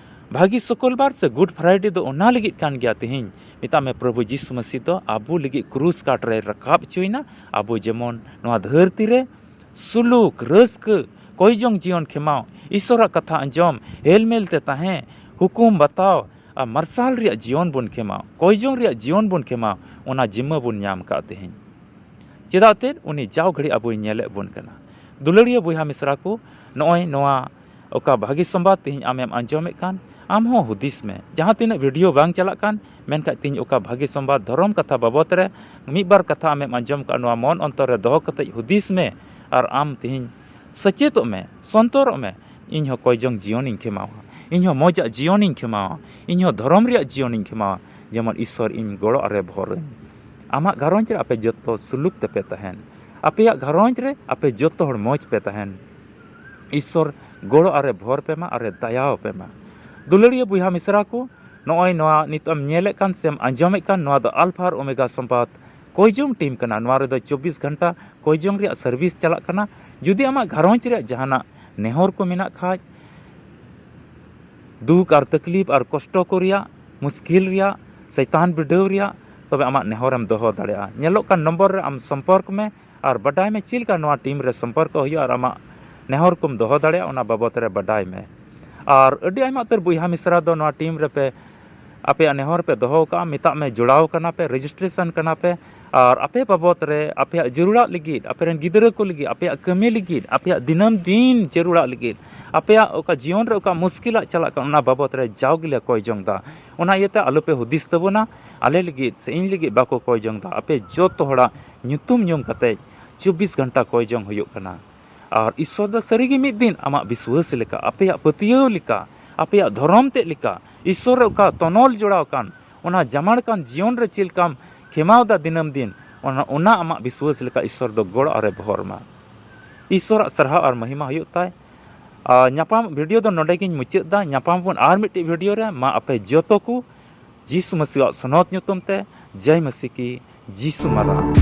ᱵᱷᱟᱹᱜᱤ ᱥᱩᱠᱚᱞᱵᱟᱨ ᱥᱮ Good Friday ᱫᱚ ᱚᱱᱟ ᱞᱟᱹᱜᱤᱫ ᱠᱟᱱ ᱜᱮᱭᱟ ᱛᱮᱦᱮᱧ, ᱢᱮᱛᱟᱜ ᱢᱮ ᱯᱨᱚᱵᱷᱩ ᱡᱤᱥᱩ ᱢᱟᱹᱥᱤ ᱫᱚ ᱟᱵᱚ ᱞᱟᱹᱜᱤᱫ ᱠᱨᱩᱥ ᱠᱟᱴ ᱨᱮ ᱨᱟᱠᱟᱵ ᱦᱚᱪᱚᱭᱮᱱᱟ᱾ ᱟᱵᱚ ᱡᱮᱢᱚᱱ ᱱᱚᱣᱟ ᱫᱷᱟᱹᱨᱛᱤ ᱨᱮ ᱥᱩᱞᱩᱠ, ᱨᱟᱹᱥᱠᱟᱹ, ᱠᱚᱭ ᱡᱚᱝ ᱡᱤᱭᱚᱱ ᱠᱷᱮᱢᱟᱣ, ᱤᱥᱚᱨᱟᱜ ᱠᱟᱛᱷᱟ ᱟᱸᱡᱚᱢ, ᱦᱮᱞᱢᱮᱞ ᱛᱮ ᱛᱟᱦᱮᱸ, ᱦᱩᱠᱩᱢ ᱵᱟᱛᱟᱣ ᱟᱨ ᱢᱟᱨᱥᱟᱞ ᱨᱮᱭᱟᱜ ᱡᱤᱭᱚᱱ ᱵᱚᱱ ᱠᱷᱮᱢᱟᱣ, ᱠᱚᱭ ᱡᱚᱝ ᱨᱮᱭᱟᱜ ᱡᱤᱭᱚᱱ ᱵᱚᱱ ᱠᱷᱮᱢᱟᱣ, ᱚᱱᱟ ᱡᱤᱢᱢᱟᱹ ᱵᱚᱱ ᱧᱟᱢ ᱠᱟᱜ ᱛᱮᱦᱮᱧ᱾ ᱪᱮᱫᱟᱜ ᱛᱮ ᱩᱱᱤ ᱡᱟᱣ ᱜᱷᱟᱹᱲᱤᱡ ᱟᱵᱚᱭ ᱧᱮᱞᱮᱫ ᱵᱚᱱ ᱠᱟᱱᱟ᱾ ᱫᱩᱞᱟᱹᱲᱤᱭᱟᱹ ᱵᱚᱭᱦᱟ ᱢᱤᱥᱨᱟ ᱠᱚ, ᱱᱚᱜᱼᱚᱭ ᱱᱚᱣᱟ ᱚᱠᱟ ᱵᱷᱟᱹᱜᱤ ᱥᱚᱢᱵᱟᱫ ᱛᱮᱦᱮᱧ ᱟᱢᱮᱢ ᱟᱸᱡᱚᱢᱮᱫ ᱠᱟᱱ, ᱟᱢ ᱦᱚᱸ ᱦᱩᱫᱤᱥ ᱢᱮ᱾ ᱡᱟᱦᱟᱸ ᱛᱤᱱᱟᱹᱜ ᱵᱷᱤᱰᱤᱭᱳ ᱵᱟᱝ ᱪᱟᱞᱟᱜ ᱠᱟᱱ, ᱢᱮᱱᱠᱷᱟᱡ ᱛᱮᱦᱮᱧ ᱚᱠᱟ ᱵᱷᱟᱹᱜᱤ ᱥᱚᱢᱵᱟᱫ ᱫᱷᱚᱨᱚᱢ ᱠᱟᱛᱷᱟ ᱵᱟᱵᱚᱛ ᱨᱮ ᱢᱤᱫ ᱵᱟᱨ ᱠᱟᱛᱷᱟ ᱟᱢᱮᱢ ᱟᱸᱡᱚᱢ ᱠᱟᱜᱼᱟ, ᱱᱚᱣᱟ ᱢᱚᱱ ᱚᱱᱛᱚᱨ ᱨᱮ ᱫᱚᱦᱚ ᱠᱟᱛᱮ ᱦᱩᱫᱤᱥ ᱢᱮ᱾ ᱟᱨ ᱟᱢ ᱛᱮᱦᱮᱧ ᱥᱮᱪᱮᱫᱚᱜ ᱢᱮ, ᱥᱚᱱᱛᱚᱨᱚᱜ ᱢᱮ᱾ ᱤᱧ ᱦᱚᱸ ᱠᱚᱭ ᱡᱚᱝ ᱡᱤᱭᱚᱱᱤᱧ ᱠᱷᱮᱢᱟᱣᱟ, ᱤᱧ ᱦᱚᱸ ᱢᱚᱡᱟᱜ ᱡᱤᱭᱚᱱᱤᱧ ᱠᱷᱮᱢᱟᱣᱟ, ᱤᱧ ᱦᱚᱸ ᱫᱷᱚᱨᱚᱢ ᱨᱮᱭᱟᱜ ᱡᱤᱭᱚᱱᱤᱧ ᱠᱷᱮᱢᱟᱣᱟ, ᱡᱮᱢᱚᱱ ᱤᱥᱥᱚᱨ ᱤᱧ ᱜᱚᱲᱚ ᱟᱨᱮ ᱵᱷᱚᱨᱟᱹᱧ᱾ ᱟᱢᱟᱜ ᱜᱷᱟᱨᱚᱸᱡᱽ ᱨᱮ ᱟᱯᱮ ᱡᱚᱛᱚ ᱥᱩᱞᱩᱠ ᱛᱮᱯᱮ ᱛᱟᱦᱮᱱ, ᱟᱯᱮᱭᱟᱜ ᱜᱷᱟᱨᱚᱸᱡᱽ ᱨᱮ ᱟᱯᱮ ᱡᱚᱛᱚ ᱦᱚᱲ ᱢᱚᱡᱽ ᱯᱮ ᱛᱟᱦᱮᱱ᱾ ᱤᱥᱥᱚᱨ ᱜᱚᱲᱚ ᱟᱨᱮ ᱵᱷᱚᱨ ᱯᱮ ᱢᱟ, ᱟᱨᱮ ᱫᱟᱭᱟᱣ ᱯᱮ ᱢᱟ᱾ ᱫᱩᱞᱟᱹᱲᱤᱭᱟᱹ ᱵᱚᱭᱦᱟ ᱢᱤᱥᱨᱟ ᱠᱚ, ᱱᱚᱜᱼᱚᱭ ᱱᱚᱣᱟ ᱱᱤᱛᱚᱜ ᱮᱢ ᱧᱮᱞᱮᱫ ᱠᱟᱱ ᱥᱮᱢ ᱟᱸᱡᱚᱢᱮᱫ ᱠᱟᱱ, ᱱᱚᱣᱟ ᱫᱚ ᱟᱞᱯᱷᱟ ᱟᱨ ᱳᱢᱮᱜᱟ ᱥᱚᱢᱵᱟᱫ ᱠᱚᱭ ᱡᱚᱝ ᱴᱤᱢ ᱠᱟᱱᱟ᱾ ᱱᱚᱣᱟ ᱨᱮᱫᱚ ᱪᱚᱵᱵᱤᱥ ᱜᱷᱚᱱᱴᱟ ᱠᱚᱭ ᱡᱚᱝ ᱨᱮᱭᱟᱜ ᱥᱟᱨᱵᱷᱤᱥ ᱪᱟᱞᱟᱜ ᱠᱟᱱᱟ᱾ ᱡᱩᱫᱤ ᱟᱢᱟᱜ ᱜᱷᱟᱨᱚᱸᱡᱽ ᱨᱮᱭᱟᱜ ᱡᱟᱦᱟᱱᱟᱜ ᱱᱮᱦᱚᱨ ᱠᱚ ᱢᱮᱱᱟᱜ ᱠᱷᱟᱡ, ᱫᱩᱠ ᱟᱨ ᱛᱟᱠᱞᱤᱯ ᱟᱨ ᱠᱚᱥᱴᱚ ᱠᱚ ᱨᱮᱭᱟᱜ, ᱢᱩᱥᱠᱤᱞ ᱨᱮᱭᱟᱜ, ᱥᱚᱭᱛᱟᱱ ᱵᱤᱰᱟᱹᱣ ᱨᱮᱭᱟᱜ, ᱛᱚᱵᱮ ᱟᱢᱟᱜ ᱱᱮᱦᱚᱨᱮᱢ ᱫᱚᱦᱚ ᱫᱟᱲᱮᱭᱟᱜᱼᱟ᱾ ᱧᱮᱞᱚᱜ ᱠᱟᱱ ᱱᱚᱢᱵᱚᱨ ᱨᱮ ᱟᱢ ᱥᱚᱢᱯᱚᱨᱠ ᱢᱮ ᱟᱨ ᱵᱟᱰᱟᱭ ᱢᱮ ᱪᱮᱫ ᱞᱮᱠᱟ ᱱᱚᱣᱟ ᱴᱤᱢ ᱨᱮ ᱥᱚᱢᱯᱚᱨᱠᱚ ᱦᱩᱭᱩᱜᱼᱟ ᱟᱨ ᱟᱢᱟᱜ ᱱᱮᱦᱚᱨ ᱠᱚᱢ ᱫᱚᱦᱚ ᱫᱟᱲᱮᱭᱟᱜᱼᱟ, ᱚᱱᱟ ᱵᱟᱵᱚᱛ ᱨᱮ ᱵᱟᱰᱟᱭ ᱢᱮ᱾ ᱟᱨ ᱟᱹᱰᱤ ᱟᱭᱢᱟ ᱩᱛᱟᱹᱨ ᱵᱚᱭᱦᱟ ᱢᱤᱥᱨᱟ ᱫᱚ ᱱᱚᱣᱟ ᱴᱤᱢ ᱨᱮᱯᱮ ᱟᱯᱮᱭᱟᱜ ᱱᱮᱦᱚᱨ ᱯᱮ ᱫᱚᱦᱚ ᱠᱟᱜᱼᱟ, ᱢᱮᱛᱟᱜ ᱢᱮ ᱡᱚᱲᱟᱣ ᱠᱟᱱᱟ ᱯᱮ, ᱨᱮᱡᱤᱥᱴᱨᱮᱥᱚᱱ ᱠᱟᱱᱟ ᱯᱮ, ᱟᱨ ᱟᱯᱮ ᱵᱟᱵᱚᱛ ᱨᱮ ᱟᱯᱮᱭᱟᱜ ᱡᱟᱹᱨᱩᱲᱟᱜ ᱞᱟᱹᱜᱤᱫ, ᱟᱯᱮᱨᱮᱱ ᱜᱤᱫᱽᱨᱟᱹ ᱠᱚ ᱞᱟᱹᱜᱤᱫ, ᱟᱯᱮᱭᱟᱜ ᱠᱟᱹᱢᱤ ᱞᱟᱹᱜᱤᱫ, ᱟᱯᱮᱭᱟᱜ ᱫᱤᱱᱟᱹᱢ ᱫᱤᱱ ᱡᱟᱹᱨᱩᱲᱟᱜ ᱞᱟᱹᱜᱤᱫ, ᱟᱯᱮᱭᱟᱜ ᱚᱠᱟ ᱡᱤᱭᱚᱱ ᱨᱮ ᱚᱠᱟ ᱢᱩᱥᱠᱤᱞᱟᱜ ᱪᱟᱞᱟᱜ ᱠᱟᱱᱟ, ᱚᱱᱟ ᱵᱟᱵᱚᱛ ᱨᱮ ᱡᱟᱣ ᱜᱮᱞᱮ ᱠᱚᱭ ᱡᱚᱝ ᱫᱟ᱾ ᱚᱱᱟ ᱤᱭᱟᱹᱛᱮ ᱟᱞᱚᱯᱮ ᱦᱩᱫᱤᱥ ᱛᱟᱵᱚᱱᱟ, ᱟᱞᱮ ᱞᱟᱹᱜᱤᱫ ᱥᱮ ᱤᱧ ᱞᱟᱹᱜᱤᱫ ᱵᱟᱠᱚ ᱠᱚᱭ ᱡᱚᱝ ᱫᱟ᱾ ᱟᱯᱮ ᱡᱚᱛᱚ ᱦᱚᱲᱟᱜ ᱧᱩᱛᱩᱢ ᱧᱩᱢ ᱠᱟᱛᱮ ᱪᱚᱵᱵᱤᱥ ᱜᱷᱚᱱᱴᱟ ᱠᱚᱭ ᱡᱚᱝ ᱦᱩᱭᱩᱜ ᱠᱟᱱᱟ᱾ ᱟᱨ ᱤᱥᱥᱚᱨ ᱫᱚ ᱥᱟᱹᱨᱤᱜᱮ ᱢᱤᱫ ᱫᱤᱱ ᱟᱢᱟᱜ ᱵᱤᱥᱣᱟᱹᱥ ᱞᱮᱠᱟ, ᱟᱯᱮᱭᱟᱜ ᱯᱟᱹᱛᱭᱟᱹᱣ ᱞᱮᱠᱟ, ᱟᱯᱮᱭᱟᱜ ᱫᱷᱚᱨᱚᱢ ᱛᱮᱫ ᱞᱮᱠᱟ, ᱤᱥᱥᱚᱨ ᱨᱮ ᱚᱠᱟ ᱛᱚᱱᱚᱞ ᱡᱚᱲᱟᱣ ᱠᱟᱱ, ᱚᱱᱟ ᱡᱟᱢᱟᱲ ᱠᱟᱱ ᱡᱤᱭᱚᱱ ᱨᱮ ᱪᱮᱫ ᱞᱮᱠᱟᱢ ᱠᱷᱮᱢᱟᱣ ᱫᱟ ᱫᱤᱱᱟᱹᱢ ᱫᱤᱱ, ᱚᱱᱟ, ᱚᱱᱟ ᱟᱢᱟᱜ ᱵᱤᱥᱣᱟᱹᱥ ᱞᱮᱠᱟ ᱤᱥᱥᱚᱨ ᱫᱚ ᱜᱚᱲᱚ ᱟᱨᱮ ᱵᱚᱦᱚᱨ ᱢᱟ᱾ ᱤᱥᱥᱚᱨᱟᱜ ᱥᱟᱨᱦᱟᱣ ᱟᱨ ᱢᱚᱦᱤᱢᱟ ᱦᱩᱭᱩᱜ ᱛᱟᱭ᱾ ᱟᱨ ᱧᱟᱯᱟᱢ ᱵᱷᱤᱰᱤᱭᱳ ᱫᱚ ᱱᱚᱰᱮ ᱜᱤᱧ ᱢᱩᱪᱟᱹᱫ ᱫᱟ᱾ ᱧᱟᱯᱟᱢ ᱵᱚᱱ ᱟᱨ ᱢᱤᱫᱴᱤᱡ ᱵᱷᱤᱰᱤᱭᱳ ᱨᱮ᱾ ᱢᱟ ᱟᱯᱮ ᱡᱚᱛᱚ ᱠᱚ ᱡᱤᱥᱩ ᱢᱟᱹᱥᱤᱭᱟᱜ ᱥᱚᱱᱚᱛ ᱧᱩᱛᱩᱢ ᱛᱮ ᱡᱟᱭ ᱢᱟᱹᱥᱤ ᱠᱤ ᱡᱤᱥᱩ ᱢᱟᱨᱟᱝ᱾